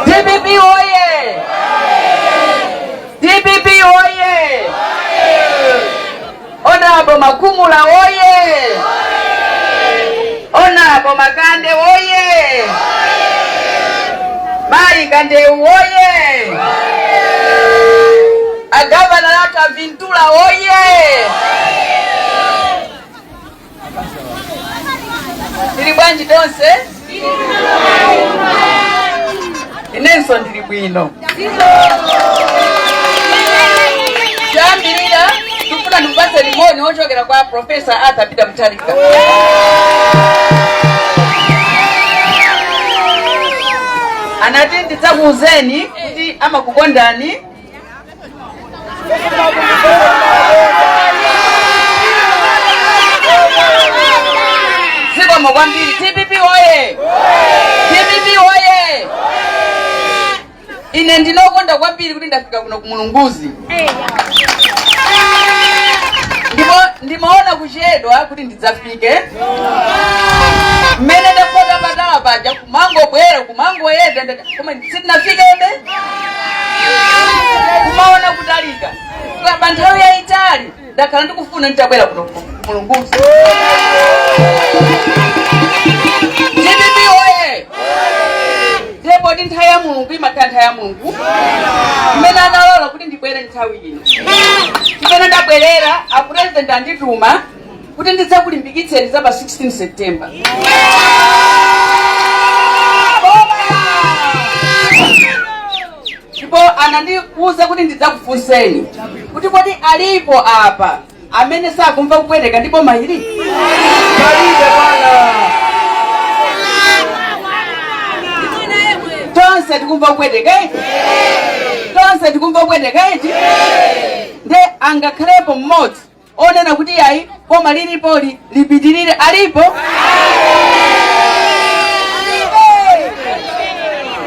DPP oye! DPP oye! Honorable Makumula oye! Honorable Makande oye! Mayi Kandeu oye! Agavana lathu a Ventura oye! Tili bwanji tonse? Inenso ndili bwino. Choyambirira tikufuna ndikupatse moni wochokera kwa Professor Arthur Peter Mutharika. Anati ndidzakuuzeni kuti amakukondani. Zikomo kwambiri. DPP oye! DPP oye! Ine ndinokondwa kwambiri kuti ndafika kuno ku Mulunguzi, ndipo ndimaona kuchedwa kuti ndidzafike. Mmene ndafota patala paja, kumangobwera, kumangoyenda, koma sitinafikebe, kumaona kutalika. Pa nthawi yayitali ndakhala ndikufuna nditabwera kuno ku Mulunguzi. DPP oye! Ndipo ndi nthawi ya Mulungu, imakhala nthawi ya Mulungu mmene analola kuti ndibwere nthawi ino. Chimene ndabwerera, a President andituma kuti ndidzakulimbikitseni za pa 16 September. Ndipo anandiwuza kuti ndidzakufunseni kuti kodi alipo apa amene sakumva kupweteka ndi boma ili? Palibe bwana. Tonse tikumva kupweteka eti? Tonse tikumva kupweteka eti? Nde angakhalepo mmodzi onena kuti yayi, boma lilipoli lipitirire? Alipo?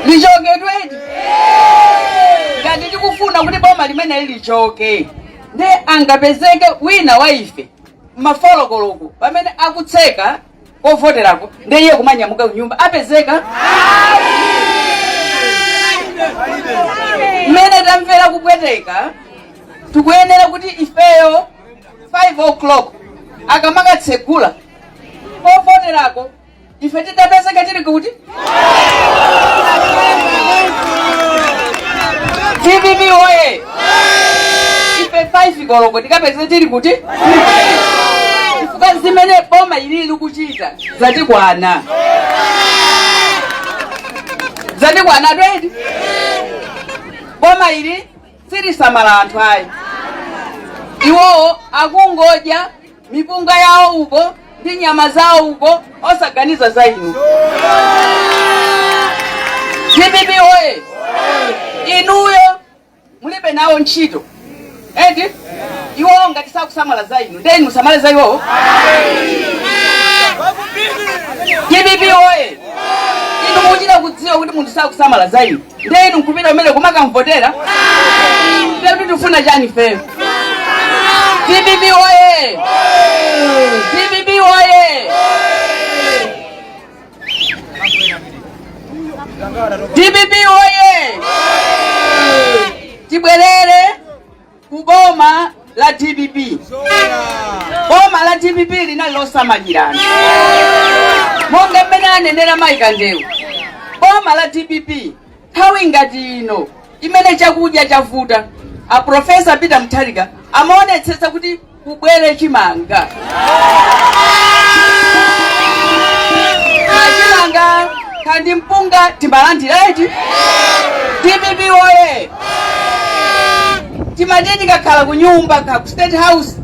Lichokedwe eti? Ngati tikufuna kuti boma limeneli lichoke, nde angapezeke wina wa ife ma 4 koloko pamene akutseka kovoterako, nde iye kumanyamuka kunyumba? Apezeka? Mmene tamvera kupweteka, tikuyenera kuti ifeyo 5 o'clock akamakatsekula kovoterako, ife titapezeka tili kuti. DPP oye! Ife 5 koloko tikapeze tili kuti, chifukwa zimene boma ilili likuchita zatikwana, zatikwana twedi. Boma ili silisamala anthu ayi. Iwowo akungodya mipunga yawo uko ndi nyama zawo uko, osaganiza za inu. DPP oye! Inuyo mulibe nawo ntchito eti? Iwowo ngati sakusamala za inu, nde inu musamale za iwowo? DPP oye! Inu mukuchita kudziwa kuti munthu sakusamala za inu, nde inu nkupita umene kumakamvotera? Nde kuti tifuna chani ifeyo? DPP oye! DPP oye! DPP oye! Tibwerere ku boma la DPP. Boma la DPP linali losamalirana, monga mmene anenera Mayi Kandewu. Boma la DPP, nthawi ngati ino imene chakudya chavuta, a Professor Peter Mutharika amaonetsetsa kuti kubwere chimanga, kachimanga kandi mpunga timalandira eti? DPP oye! Timati tikakhala ku nyumba ka ku State House,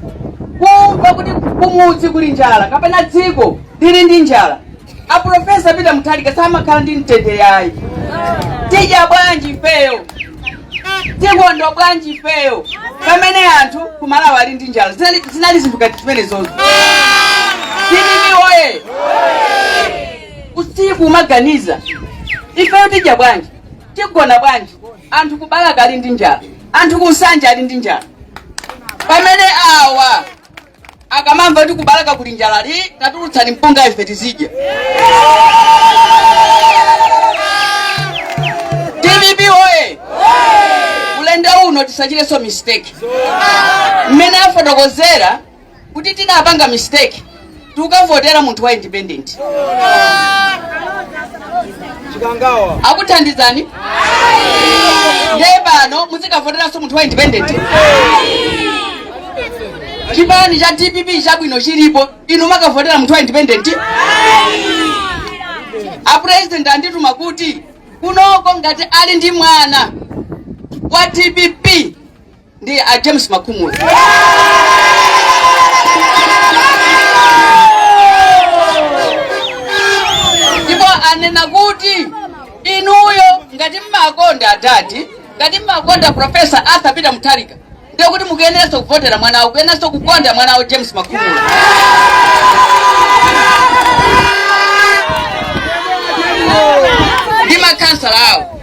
kumva kuti kumudzi kuli njala kapena dziko lili ndi njala, a Professor Peter Mutharika samakhala ndi mtendere ayi. Tidya bwanji ifeyo? Tikondwa bwanji ifeyo pamene anthu kumalawi ali ndi njala? Zinali zinthu ngati zimenezozo. DPP oye! Usiku umaganiza, ifeyo tidya bwanji? Tigona bwanji? Anthu kubalaka ali ndi njala. Anthu ku Nsanje ali ndi njala, pamene awa akamamva kuti kubalaka kuli njala, li tatulutsani mpunga ife tizidya. DPP oye! Ulendo uno tisachitenso mistake. Mmene afotokozera kuti tinapanga mistake tikavotera munthu wa independent. Chikangawa. Akuthandizani? Ndiye pano muzikavoteranso munthu wa independent? Chipani cha DPP chabwino chilipo, inu makavotera munthu wa independent? A president andituma kuti kunoko ngati ali ndi mwana wa DPP ndi a James Makhumula. Ndipo anena kuti inuyo ngati mmakonda adadi, ngati mmakonda Professor Arthur Peter Mutharika, ndiye kuti mukuyeneranso kuvotera mwana wawo, kuyeneranso kukonda mwana wawo James Makhumula ndi makhansala awo.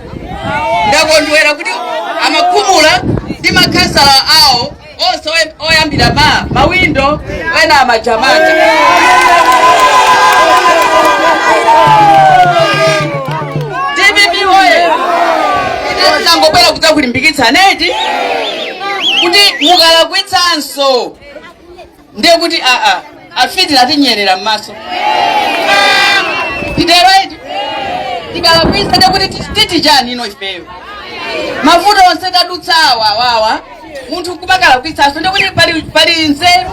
Ndakondwera kuti amakhumula ndi makhansala awo onse oyambira ma mawindo ena amajamata. DPP oye! Ine tinangobwera kudzakulimbikitsa neti kuti mukalakwitsanso ndiye kuti aa afiti atinyerera m'maso. Titero iti tikalakwitsa ndiye kuti titi chani ino ifeyo? Mavuto onse tadutsawa wawa, munthu kumakalakwitsanso ndiye kuti pali nzeru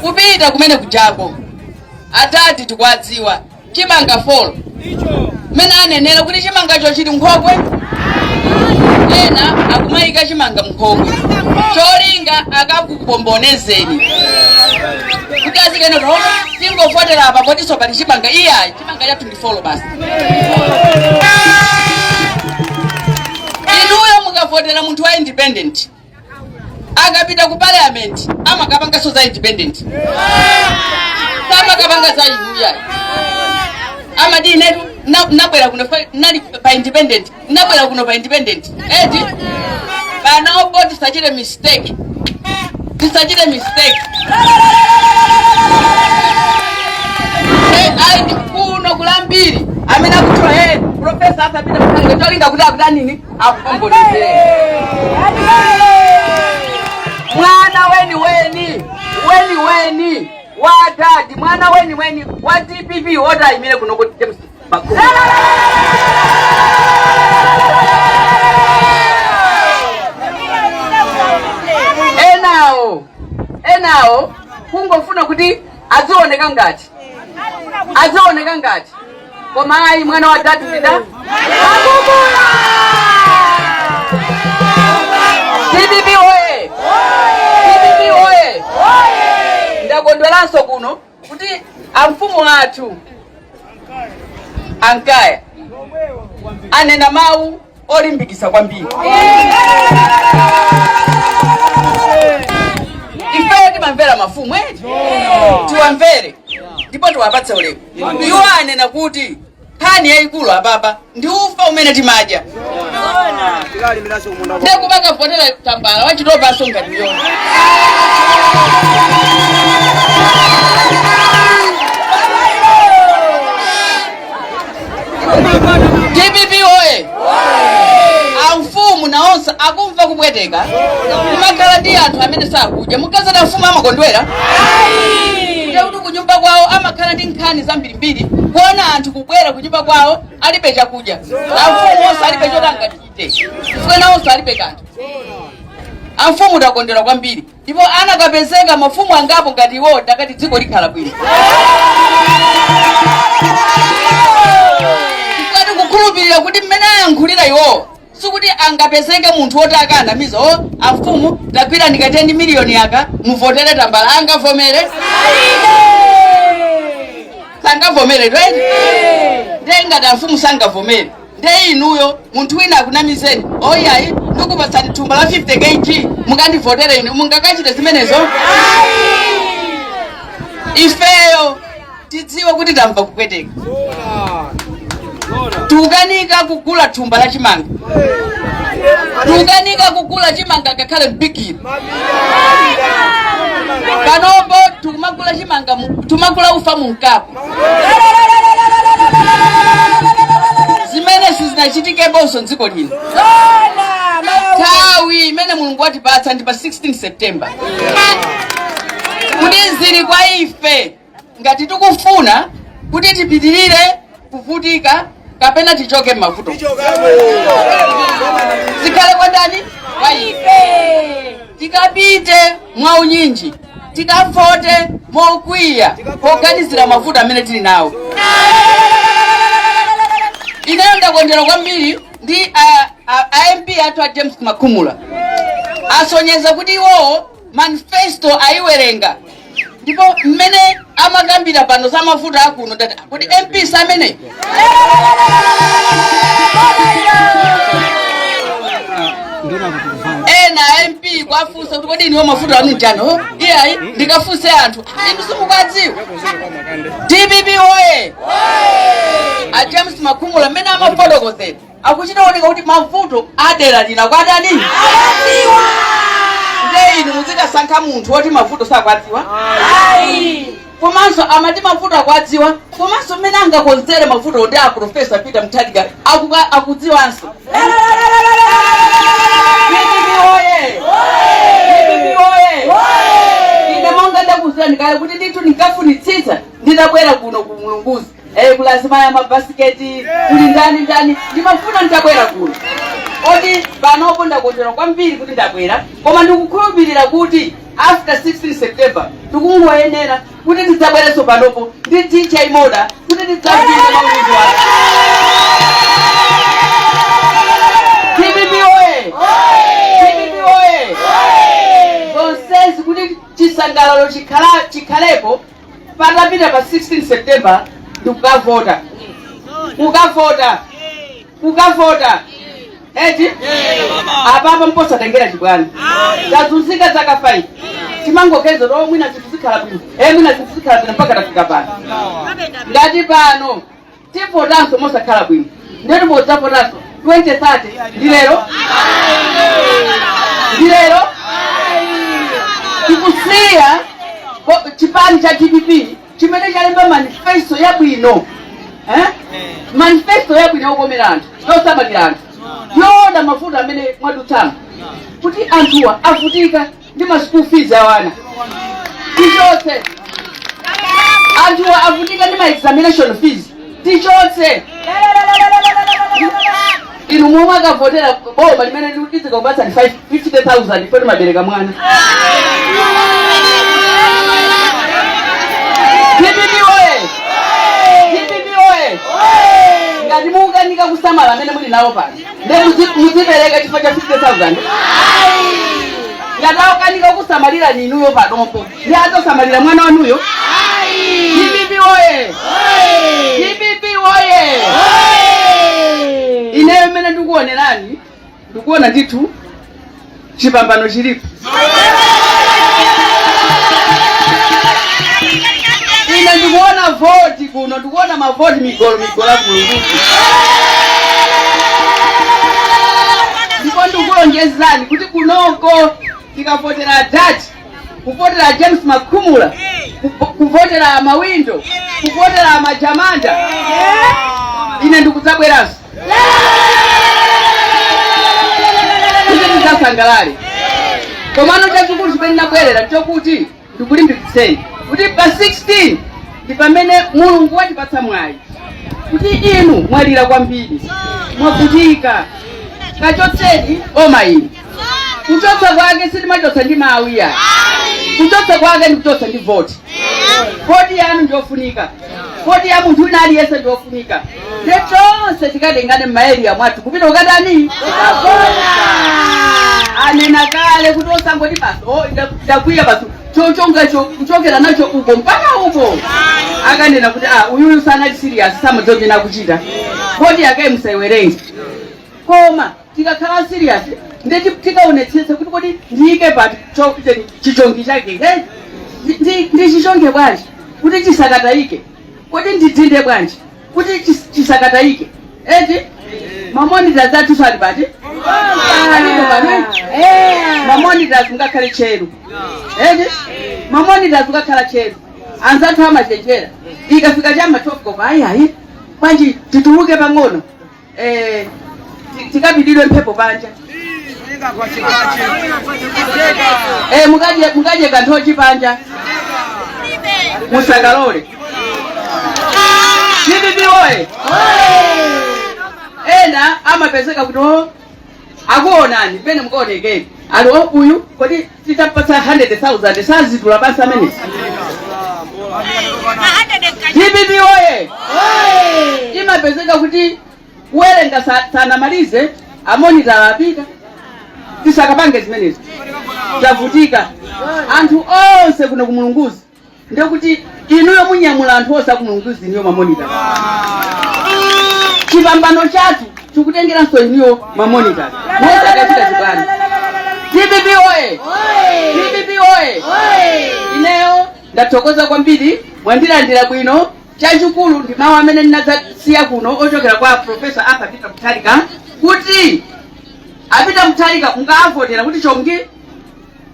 kupita kumene kujako? Atati tikuwadziwa chimanga 4 mmene anenera kuti chimangacho chili nkhokwe, ena akumayika chimanga mnkhokwe cholinga akakupombonezeni kuti azikene kuti tingovotera apa potinso pali chimanga. Iyayi, chimanga chathu ndi 4 basi. Inuyo mukavotera munthu wa independent, akapita ku parliament amakapanganso za independent, samakapanga za inuyayi. Amati inetu nabwera kuno nali pa independent, nabwera kuno pa independent eti. Panopo tisachite mistake, tisachite mistake. Ayi, ndi kuno kulambiri amene akutchula Professor Arthur Peter Mutharika cholinga kuti akutanini, akupombonezere. Mwana weni weni weni weni wa dadi, mwana weni weni wa DPP wotayimire kuno kuti James Makhumula. Enawo kungofuna kuti azioneka ngati, koma ayi, mwana wa dadi ndida Makhumula. DPP oye! DPP oye! Ndakondweranso kuno kuti amfumu athu ankaya anena mawu olimbikitsa kwambiri. Ifeyo timamvera mafumu eti, tiwamvere ndipo tiwapatse ulemu. Iwo anena kuti nkhani yayikulu apapa ndi ufa umene timadya. Tikalimiranso kumunda. Ndekupakavotera tambala wachitopanso ngati uyona. DPP oye! Amfumu nawonso akumva kupweteka kumakhala ndi anthu amene sakudya. Mukazati amfumu amakondwera kuti kunyumba kwawo amakhala ndi nkhani zambirimbiri, kuona anthu kubwera kunyumba kwawo alibe chakudya. Amfumu onse alibe choti angachite chifukwa nawonso alibe kanthu. Amfumu takondwera kwambiri, ndipo anakapezeka mafumu angapo ngati iwo, ndakati dziko likhala bwino, chifukwa tikukhulupirira kuti mmene ayankhulira iwowo sikuti angapezeke munthu woti akanamiza o amfumu tagwira ndikateni miliyoni yaka muvotere tambala. Angavomere? Sangavomere, right? Ndiye ngati amfumu sangavomere, ndiye inuyo munthu wina akunamizeni, oyayi, ndikupatsani thumba la 50 kg mukandivotere ine, mungakachite zimenezo? Ifeyo tidziwe kuti tamva kupweteka. Tikukanika kugula thumba la chimanga, tikukanika kugula chimanga ngakhale mbigiri. Panopo tikumagula chimanga, timagula ufa mu mkapu, zimene sizinachitikeponso mdziko lino. Nthawi imene Mulungu watipatsa ndi pa 16 September, kuti zili kwa ife ngati tikufuna kuti tipitirire kuvutika kapena tichoke m'mavuto. Zikhale kwa ndani? Kwa ife. Tikapite mwaunyinji, tikavote mokwiya poganizira mavuto amene tili nawo. Ineyo ndakondwera kwambiri ndi a MP athu a James Makhumula. Asonyeza kuti iwowo manifesto ayiwerenga, ndipo mmene amakambira pano za mavuto akuno, ndati kuti MP samene ena MP kwafunsa kuti kodi iniwo mavuto anu njani? Oh, iyayi, ndikafunse anthu. Inu simukadziwa. DPP oye! A James Makhumula mmene amafotokozera, akuchita kuoneka kuti mavuto adera lina kwadani nde inu muzikasankha munthu woti mavuto sakwadziwa, komanso amati mavuto akwadziwa, komanso mmene angakonzere mavuto ndi a Professor Peter Mutharika akudziwanso. DPP oye! DPP oye! Ine monga ndakuwuzani kale kuti ndithu ndinkafunitsitsa nditabwera kuno ku Mulunguzi, kuli azimayi amabasiketi, kuli ndani ndani, ndimafuna nditabwera kuno. Oti panopo ndakondwera kwambiri kuti ndabwera, koma ndikukhulupirira kuti after 16 September tikungoyenera kuti tidzabwerenso panopo ndi DJ Moda kuti tidzavine maunyinji wake. DPP oye! DPP oye! Zonsezi kuti chisangalalo chikhalepo patapita pa 16 September ndikukavota, kukavota, kukavota, eti? Apapa mposatengera chibwana. Tazunzika zaka 5, timangokeza to mwina zinthu zikhala bwino, mwina zinthu zikhala bwino, mpaka tafika pano. Ngati pano tivotanso mosakhala bwino, ndeti podzavotanso 2030 ndi lero, ndi lero. Tikusiya chipani cha DPP chimene chalemba manifesto yabwino, eh? Manifesto yabwino yokomera anthu, yosamalira anthu, yoona mavuto amene mwadutsamo, kuti anthuwa avutika ndi ma school fees awana, tichotse. Anthuwa avutika ndi ma examination fees, tichotse. Inu momwe akavotera boma limene lizikakupatsani 50,000 poti mabereka mwana. DPP oye! DPP oye! Ngati mukukanika kusamala amene muli nawo pano, nde muzipereka chifukwa cha 50,000? Ngati akukanika kusamalira ninuyo panopo, ndi adzasamalira mwana wanuyo? DPP oye! DPP oye! Ineyo mmene ndikuonerani, ndikuona ndithu chipambano chilipo. Ine ndikuona voti kuno, ndikuona mavoti migolo migolo akulunguzi, ndipo ndikulonjezani kuti kunoko tikavotera dati, kuvotera James Makhumula, kuvotera Mawindo, kuvotera Majamanda, ine ndikudzabweranso kuti tidzasangalale. Komano chachikulu chimene ndinabwerera chokuti ndikulimbikitseni kuti pa 16 ndi pamene Mulungu watipatsa mwayi kuti inu mwalira kwambiri, mwavutika, kachotseni boma inu. Kuchotsa kwake sitimachotsa ndi mawu ya, kuchotsa kwake ndi kuchotsa ndi voti. Voti yanu ndiyofunika, voti ya munthu wina aliyense ndiyofunika. Nde tonse tikatengane m'ma area mwathu kupita kukatani? Kukavota. Anena kale kuti osangoti basi, oh, ndakwiya basi, chochongacho kuchokera nacho uko mpaka uko, akanena kuti ah, uyuyu sanali serious, samadziwa chimene akuchita, voti yake musaiwerenge. Koma tikakhala serious, nde tikaonetsetse kuti kodi ndiyike pati chichongi chake, eh? Ndi chichonge bwanji kuti chisakatayike? Kodi ndidinde bwanji kuti chisakatayike? Eti mamonitors athu ali pati? Alipo pano. Mamonitors ngakhale tcheru. Eti mamonitors ngakhala tcheru. Anzathu amachenjera. Ikafika chama 12 koma ayi ayi. Bwanji tituluke pang'ono. Tikapididwe mphepo panja. Mukaje kanthochi panja. Musakalole. DPP oye! Ena amapezeka kuti oh, akuonani pene mukaonekeni ali oh, uyu kodi titapatsa 100,000 sazitula basi amene. DPP oye! Imapezeka kuti kuwerenga sanamalize amonitala apita. Tisakapange zimenezi, tavutika anthu onse kuno kumulunguzi. Ndekuti inuyo munyamula anthu onse akumulunguzi, niyo mamonitors. Chipambano chathu chikutengeranso inuyo mamonitors, mosakachita chibwana. DPP oye! DPP oye! Ineyo ndathokoza kwambiri, mwandilandira bwino. Chachikulu ndi mawu amene ndinadzasiya kuno ochokera kwa Professor Arthur Peter Mutharika, kuti apita Mutharika mukavotera kuti chongi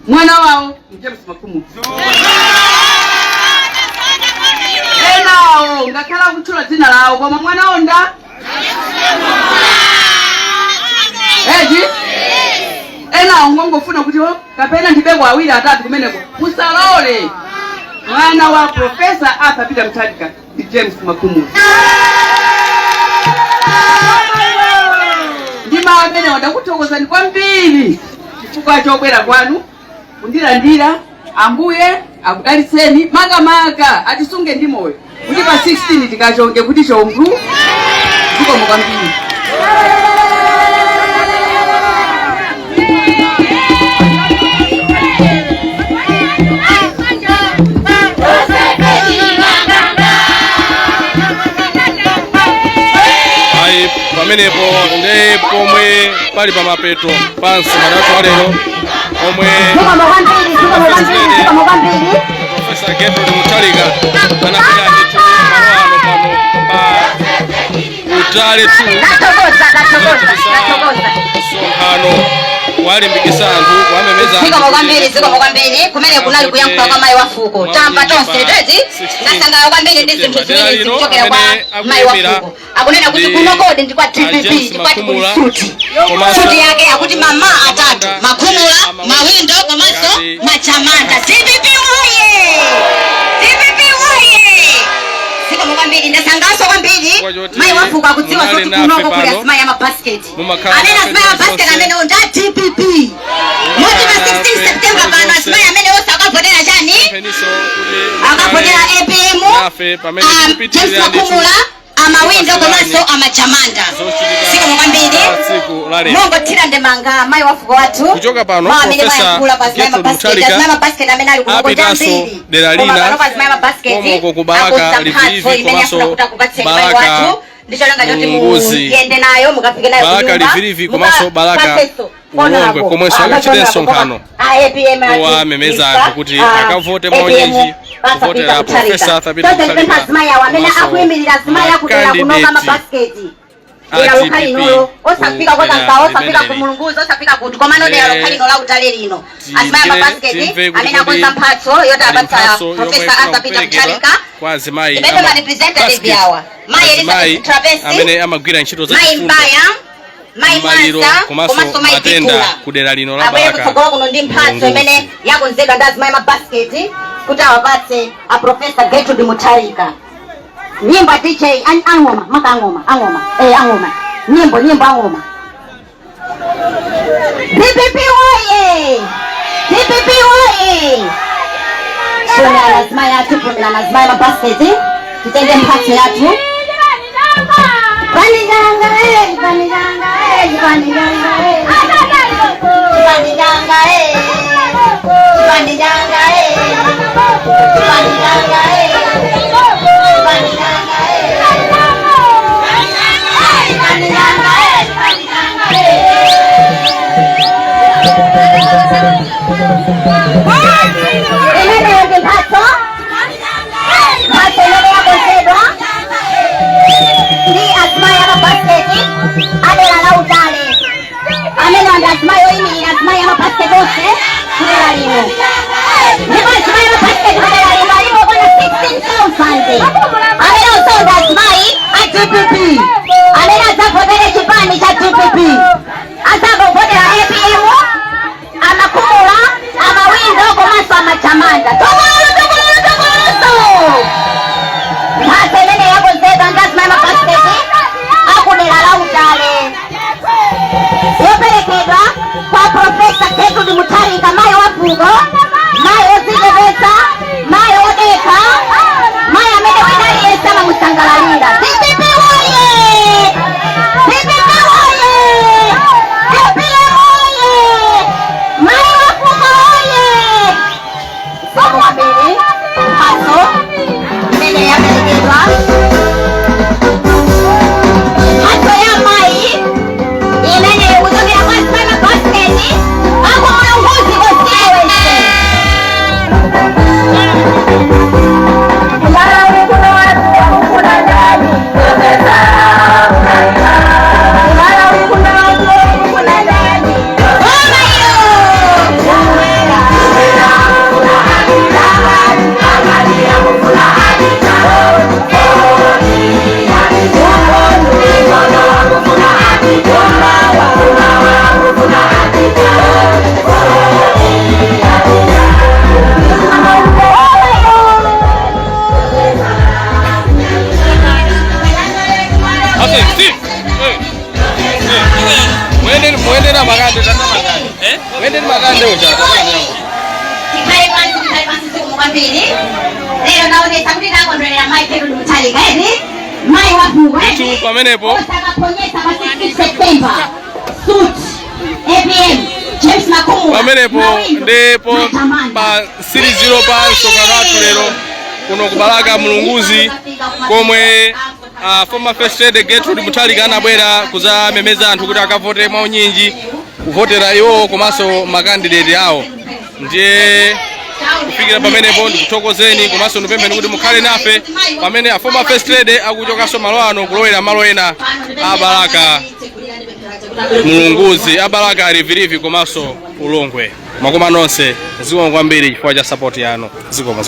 mwana wawo James Makhumula. Enawo ngakhala kutchula dzina lawo, koma mwana wawo nda eti. Enawo ngongofuna kuti oh, kapena ndibeko awiri atatu kumeneko. Musalole. Mwana wa Professor Arthur Peter Mutharika ndi James Makhumula. Ndi mawu amenewa ndakuthokozani kwambiri chifukwa chobwera kwanu kundilandira. Ambuye akudalitseni, makamaka atisunge ndi moyo kuti pa 16 tikachonge kuti chongu. Zikomo kwambiri. Ayi, pamenepo ndi pomwe pali pamapeto pa msonkhano wathu wa lero omwe Zikomo kwambiri, zikomo kwambiri, zikomo kwambiri. Professor Gertrude Mutharika anafika ndithu malo ano pano pa Utale 2. Tathokoza, tathokoza, tathokoza. Msonkhano walimbikisa anthu, wamemeza anthu. Zikomo kwambiri, zikomo kwambiri. Kumene kunali kuyankhula kwa mayi wa fuko. Tamva tonse tezi, tasangalala kwambiri ndi zinthu ziwiri zikuchokera kwa mayi wa fuko. Akunena kuti kuno kodi ndi kwa DPP, ndikwati kuli suti, suti yake akuti mama atatu: Makhumula, Mawindo komanso Machamanda. DPP woye! DPP woye! Zikomo kwambiri, ndasangalatsa kwambiri. Mayi wa fuko akudziwa Munali zoti nafe kunoko kuli pano. azimayi amabasiketi Mumakhala amene nafe azimayi amabasiketi zonse. amene nda DPP, moti pa 16 September pano azimayi amene onse akavotera chani? Peniso kuti Akavotera APM, nafe pamene James tikupitirira ndithu Makhumula, Amawindo komanso Amachamanda. Zochitika Zikomo kwambiri. tsiku la lero. Mongothira ndemanga mayi wafuko wathu, Kuchoka pano, mawu amene Professor mayankhula pa azimayi Gertrude mabasiketi, Mutharika azimayi mabasiketi amene ali kunoko apitanso ambiri, dera koma lina pano pa azimayi mabasiketi komoko ku Balaka, akonza mphatso Livivi imene komanso afuna kuti akupatseni mayi Balaka wathu ndi cholinga choti Mulunguzi. muyende nayo, mukafike nayo Balaka kunyumba, Livivi komanso Balaka mukapatsenso Ulongwe, onako, komwenso akachite msonkhano owamemeza anthu kuti akavote mwaunyenji kuvotera Professor Arthur Peter Mutharika azimayi awo amene komanso akuyimirira azimayi akudera kunoka makandidate amabasiketi a dera lokha DPP linolo, osafika kwa ku Kankawa, osafika limeneli. ku Mulunguzi, osafika kuti, komano dera lokha lino la Utale lino, azimayi amabasiketi timve kuti amene akonza mphatso yoti pali apatsa mphatso yomwe Professor ifuna Arthur Peter kuperekedwa Mutharika. kwa azimayi Ndipemphe ama ma representative basket. awa. Mayi Azimayi Elizabeth Trapesi, amene amagwira ntchito za mayi chifundo, Mbaya, mayi maliro Mwanza komanso komanso mayi matenda Pikula ku dera lino la abwere Balaka kutsogolo kuno ndi mphatso Mulunguzi. imene yakonzedwa ndi azimayi mabasiketi kuti awapatse a Professor Gertrude Mutharika. Nyimbo, DJ ang'oma, maka ang'oma, ang'oma, ang'oma, nyimbo, nyimbo, ang'oma. DPP woye! DPP woye! Shona azimayi athu, pumira azimayi mabasiketi, titenge mphatso yathu. Paniganga, paniganga, paniganga, paniganga, paniganga, paniganga, paniganga, paniganga, paniganga. Imeneyo ndi mphatso, mphatso imene yakonzedwa ndi azimayi amabasiketi. Mutharika. Tokololo, tokololo, tokololo! Mphatso imene yakonzedwa ndi azimayi mabasiketi akudera la Utale, yoperekedwa kwa Profesa Gertrude Mutharika, mayi wa fuko, mayi odzichepetsa, mayi odekha, mayi amene wina aliyense amamusangalalira. DPP woye! DPP woye! APM woye! Mayi wa fuko woye! Somo kwambiri mphatso imene yaperekedwa, mphatso ya mayi imene kuchokera kwa Simama Basket aku Mulunguzi constituency. Malawi kuno watu wakufuna ndani? Malawi kuno watu wakufuna ndani? Ngoma hiyo! Ase, si. Eh. Eh. Mwende mwende na makande tata makande. Eh? Mwende makande uja tata. Tikhale pansi, tikhale pansi. Zikomo kwambiri. Lero naonetsa kuti nakondwerera mayi Gertrude Mutharika edi, mayi wa fuko edi. Ndithu pamenepo. Osakaponyesa pa 16 September, suit APM, James Makumula. Pamenepo Mawindo, ndipo Matamanda. pa 30 pa msonkhano wathu lero kuno ku Balaka Mulunguzi, komwe former First Lady Gertrude Mutharika anabwera kudzamemeza anthu kuti akavote mwaunyinji, kuvotera iwowo komanso makandidate awo. Ndiye kufikira pamenepo ndikuthokozeni, komanso ndipempheni kuti mukhale nafe pamene a former First Lady akuchokanso malo ano kulowera malo ena a Balaka Mulunguzi, a Balaka Rivirivi komanso Ulongwe. Makoma nonse, zikomo kwambiri chifukwa cha support yanu. Zikomo.